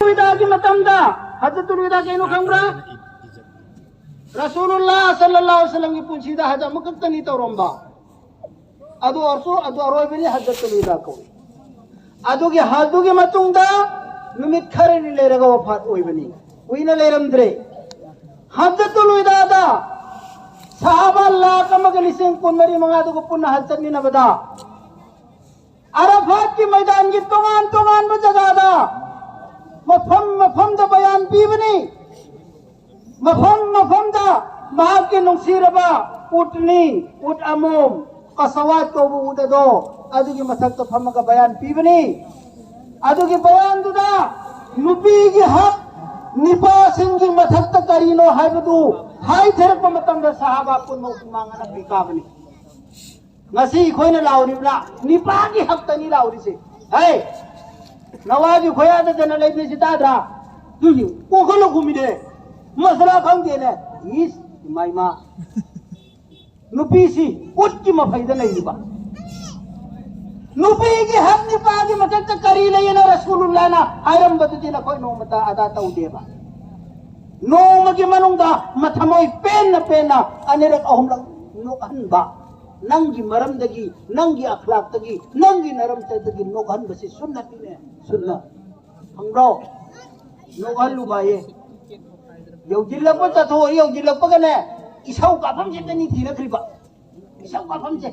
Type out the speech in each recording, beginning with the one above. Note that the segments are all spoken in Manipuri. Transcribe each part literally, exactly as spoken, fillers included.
ꯋꯤꯗꯥꯒꯤ ꯃꯇꯝꯗ, ꯍꯖꯠꯇꯨꯜ ꯋꯤꯗꯥ ꯀꯩꯅꯣ ꯈꯪꯕ꯭ꯔꯥ? ꯔꯁꯨꯂꯨꯜꯂꯥ ꯁꯜꯂꯜꯂꯥꯍꯨ ꯑꯂꯩꯍꯤ ꯋꯁꯜꯂꯝꯒꯤ ꯄꯨꯟꯁꯤꯗ ꯍꯖ ꯑꯃꯈꯛꯇꯅꯤ ꯇꯧꯔꯝꯕ꯫ ꯑꯗꯨ ꯑꯣꯏꯔꯁꯨ ꯑꯗꯨ ꯑꯔꯣꯏꯕꯅꯤ, ꯍꯖꯠꯇꯨꯜ ꯋꯤꯗꯥ ꯀꯧꯏ꯫ ꯑꯗꯨꯒꯤ, ꯑꯗꯨꯒꯤ ꯃꯇꯨꯡꯗ ꯅꯨꯃꯤꯠ ꯈꯔꯅꯤ ꯂꯩꯔꯒ ꯋꯐꯥꯠ ꯑꯣꯏꯕꯅꯤ, ꯀꯨꯏꯅ ꯂꯩꯔꯝꯗ꯭ꯔꯦ꯫ ꯍꯖꯠꯇꯨꯜ ꯋꯤꯗꯥꯗ ꯁꯍꯥꯕꯥ ꯂꯥꯈ ꯑꯃꯒ ꯂꯤꯁꯤꯡ ꯀꯨꯟꯃꯔꯤ ꯃꯉꯥꯗꯨꯒ ꯄꯨꯟꯅ ꯍꯖ ꯆꯠꯃꯤꯟꯅꯕꯗ, ꯑꯔꯐꯥꯠꯀꯤ ꯃꯩꯗꯥꯟꯒꯤ ꯇꯣꯉꯥꯟ ꯇꯣꯉꯥꯟꯕ ꯖꯒꯥꯗ ꯃꯐꯝ ꯃꯐꯝꯗ ꯕꯌꯥꯟ ꯄꯤꯕꯅꯤ꯫ ꯃꯐꯝ ꯃꯐꯝꯗ ꯃꯍꯥꯛꯀꯤ ꯅꯨꯡꯁꯤꯔꯕ ꯎꯠꯅꯤ, ꯎꯠ ꯑꯃꯣꯝ, ꯀꯁꯋꯥꯠ ꯀꯧꯕ ꯎꯠ ꯑꯗꯣ, ꯑꯗꯨꯒꯤ ꯃꯊꯛꯇ ꯐꯝꯃꯒ ꯕꯌꯥꯟ ꯄꯤꯕꯅꯤ꯫ ꯑꯗꯨꯒꯤ ꯕꯌꯥꯟꯗꯨꯗ ꯅꯨꯄꯤꯒꯤ ꯍꯛ, ꯅꯤꯄꯥꯁꯤꯡꯒꯤ ꯃꯊꯛꯇ ꯀꯔꯤꯅꯣ ꯍꯥꯏꯕꯗꯨ ꯍꯥꯏꯊꯔꯛꯄ ꯃꯇꯝꯗ ꯁꯍꯥꯕꯥ ꯄꯨꯝꯅꯃꯛ ꯍꯨꯃꯥꯡ ꯑꯅꯞꯄꯤ ꯀꯥꯕꯅꯤ꯫ ꯉꯁꯤ ꯑꯩꯈꯣꯏꯅ ꯂꯥꯎꯔꯤꯕꯅ ꯅꯤꯄꯥꯒꯤ ꯍꯛꯇꯅꯤ ꯂꯥꯎꯔꯤꯁꯦ꯫ ꯍꯦ, ꯅꯋꯥꯒꯤ ꯈꯣꯌꯥꯗꯗꯅ ꯂꯩꯕꯁꯤ ꯇꯥꯗ꯭ꯔꯥ? ꯑꯗꯨꯒꯤ ꯀꯣꯛꯈꯠꯂ ꯈꯨꯝꯃꯤꯅꯦ꯫ ꯃꯁꯂꯥ ꯈꯪꯗꯦꯅꯦ꯫ ꯏꯁ, ꯏꯃꯥ, ꯏꯃꯥ꯫ ꯅꯨꯄꯤꯁꯤ ꯎꯠꯀꯤ ꯃꯐꯩꯗ ꯂꯩꯔꯤꯕ꯫ ꯅꯨꯄꯤꯒꯤ ꯍꯛ ꯅꯤꯄꯥꯒꯤ ꯃꯊꯛꯇ ꯀꯔꯤ ꯂꯩꯌꯦꯅ ꯔꯁꯨꯂꯨꯜꯂꯥꯅ ꯍꯥꯏꯔꯝꯕꯗꯨꯗꯤ ꯅꯈꯣꯏ ꯅꯣꯡꯃꯇ ꯑꯗꯥ ꯇꯧꯗꯦꯕ꯫ ꯅꯣꯡꯃꯒꯤ ꯃꯅꯨꯡꯗ ꯃꯊꯃꯣꯏ ꯄꯦꯟꯅ ꯄꯦꯟꯅ ꯑꯅꯤꯔꯛ ꯑꯍꯨꯝꯂꯛ ꯅꯣꯛꯍꯟꯕ, ꯅꯪꯒꯤ ꯃꯔꯝꯗꯒꯤ, ꯅꯪꯒꯤ ꯑꯈ꯭ꯂꯥꯛꯇꯒꯤ, ꯅꯪꯒꯤ ꯅꯔꯝꯆꯠꯇꯒꯤ ꯅꯣꯛꯍꯟꯕꯁꯤ ꯁꯨꯟꯅꯠꯅꯤꯅꯦ, ꯁꯨꯟꯅ꯫ ꯈꯪꯕ꯭ꯔꯣ? ꯅꯣꯛꯍꯜꯂꯨꯕ ꯍꯥꯏꯌꯦ꯫ ꯌꯧꯁꯤꯜꯂꯛꯄ ꯆꯠꯊꯣꯛ, ꯌꯧꯁꯤꯜꯂꯛꯄꯒꯅꯦ, ꯏꯁꯧ ꯀꯥꯐꯝꯁꯦ ꯀꯅꯤ ꯊꯤꯔꯛꯈ꯭ꯔꯤꯕ꯫ ꯏꯁꯧ ꯀꯥꯐꯝꯁꯦ꯫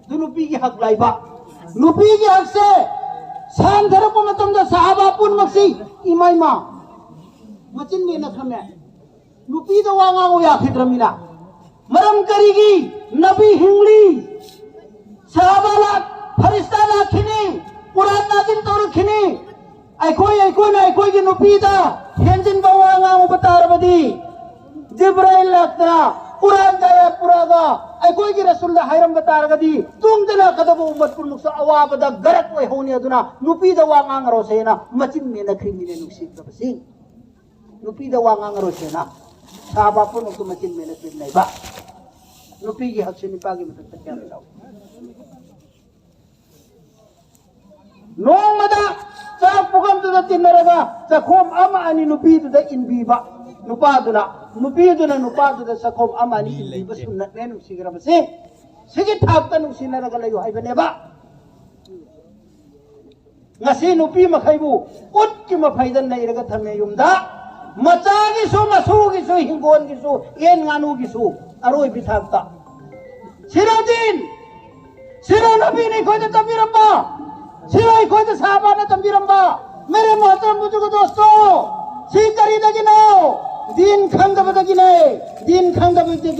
ꯑꯗꯨ ꯅꯨꯄꯤꯒꯤ ꯍꯛ ꯂꯥꯏꯕ꯫ ꯅꯨꯄꯤꯒꯤ ꯍꯛꯁꯦ ꯁꯥꯟꯊꯔꯛꯄ ꯃꯇꯝꯗ ꯁꯍꯥꯕꯥ ꯄꯨꯝꯅꯃꯛꯁꯤ ꯏꯃꯥ ꯏꯃꯥ ꯃꯆꯤꯟ ꯃꯦꯟꯅꯈ꯭ꯔꯃꯦ꯫ ꯅꯨꯄꯤꯗ ꯋꯥ ꯉꯥꯡꯉꯨ ꯌꯥꯈꯤꯗ꯭ꯔꯃꯤꯅ꯫ ꯃꯔꯝ ꯀꯔꯤꯒꯤ? ꯅꯕꯤ ꯍꯤꯡꯂꯤ, ꯁꯍꯥꯕꯥ ꯂꯥꯛ, ꯐꯔꯤꯁꯇꯥ ꯂꯥꯛꯈꯤꯅꯤ, ꯀꯨꯔꯥꯟ ꯅꯥꯖꯤꯜ ꯇꯧꯔꯛꯈꯤꯅꯤ꯫ ꯑꯩꯈꯣꯏ, ꯑꯩꯈꯣꯏꯅ ꯑꯩꯈꯣꯏꯒꯤ ꯅꯨꯄꯤꯗ ꯍꯦꯟꯖꯤꯟꯕ ꯋꯥ ꯉꯥꯡꯉꯨꯕ ꯇꯥꯔꯕꯗꯤ, ꯖꯤꯕ꯭ꯔꯥꯏꯜ ꯂꯥꯛꯇꯅ ꯀꯨꯔꯥꯟꯒ ꯑꯥꯌꯥꯠ ꯄꯨꯔꯛꯑꯒ ꯑꯩꯈꯣꯏꯒꯤ ꯔꯁꯨꯜꯗ ꯍꯥꯏꯔꯝꯕ ꯇꯥꯔꯒꯗꯤ, ꯇꯨꯡꯗ ꯂꯥꯛꯀꯗꯕ ꯎꯝꯃꯠ ꯄꯨꯝꯅꯃꯛꯁꯨ ꯑꯋꯥꯕꯗ ꯒꯔꯛ ꯑꯣꯏꯍꯧꯅꯤ꯫ ꯑꯗꯨꯅ ꯅꯨꯄꯤꯗ ꯋꯥ ꯉꯥꯡꯉꯔꯣꯏꯁꯦꯅ ꯃꯆꯤꯟ ꯃꯦꯟꯅꯈ꯭ꯔꯤꯕꯅꯤꯅꯦ, ꯅꯨꯡꯁꯤꯈ꯭ꯔꯕꯁꯤꯡ꯫ ꯅꯨꯄꯤꯗ ꯋꯥ ꯉꯥꯡꯉꯔꯣꯏꯁꯦꯅ ꯁꯍꯥꯕꯥ ꯄꯨꯝꯅꯃꯛꯇꯨ ꯃꯆꯤꯟ ꯃꯦꯟꯅꯈ꯭ꯔꯤꯕꯅꯦꯕ꯫ ꯅꯨꯄꯤꯒꯤ ꯍꯛꯁꯦ ꯅꯨꯄꯥꯒꯤ ꯃꯊꯛꯇ ꯀꯌꯥꯝ ꯆꯥꯎꯏ? ꯅꯣꯡꯃꯗ ꯆꯥꯛ ꯄꯨꯈꯝꯗꯨꯗ ꯇꯤꯟꯅꯔꯒ ꯆꯥꯛꯈꯣꯝ ꯑꯃ ꯑꯅꯤ ꯅꯨꯄꯤꯗꯨꯗ ꯏꯟꯕꯤꯕ, ꯅꯨꯄꯥꯗꯨꯅ ꯅꯨꯄꯤꯗꯨꯅ ꯅꯨꯄꯥꯗꯨꯗ ꯆꯥꯛꯈꯣꯝ ꯑꯃ ꯑꯅꯤ ꯏꯟꯕꯤꯕ ꯁꯨꯟꯅꯠꯅꯦ, ꯅꯨꯡꯁꯤꯈ꯭ꯔꯕꯁꯦ꯫ ꯁꯤꯒꯤ ꯊꯥꯛꯇ ꯅꯨꯡꯁꯤꯅꯔꯒ ꯂꯩꯌꯨ ꯍꯥꯏꯕꯅꯦꯕ꯫ ꯉꯁꯤ ꯅꯨꯄꯤ ꯃꯈꯩꯕꯨ ꯎꯠꯀꯤ ꯃꯐꯩꯗ ꯅꯩꯔꯒ ꯊꯝꯃꯦ ꯌꯨꯝꯗ꯫ ꯃꯆꯥꯒꯤꯁꯨ, ꯃꯁꯨꯒꯤꯁꯨ, ꯍꯤꯡꯒꯣꯜꯒꯤꯁꯨ, ꯌꯦꯟ ꯉꯥꯅꯨꯒꯤꯁꯨ, ꯑꯔꯣꯏꯕꯤ ꯊꯥꯛꯇ꯫ ꯁꯤꯔꯣꯗꯤꯟ, ꯁꯤꯔꯣ ꯅꯕꯤꯅ ꯑꯩꯈꯣꯏꯗ ꯇꯝꯕꯤꯔꯝꯕ, ꯁꯤꯔꯣ ꯑꯩꯈꯣꯏꯗ ꯁꯥꯍꯕꯥꯅ ꯇꯝꯕꯤꯔꯝꯕ, ꯃꯦꯔꯦ ꯃꯣꯍꯇꯔꯝ ꯕꯨꯖꯨꯔꯒ ꯗꯣꯁꯇꯣ, ꯁꯤ ꯀꯔꯤꯗꯒꯤꯅꯣ? ꯗꯤꯟ ꯈꯪꯗꯕꯗꯒꯤꯅꯦ, ꯗꯤꯟ ꯈꯪꯗꯕꯗꯒꯤꯅꯦ꯫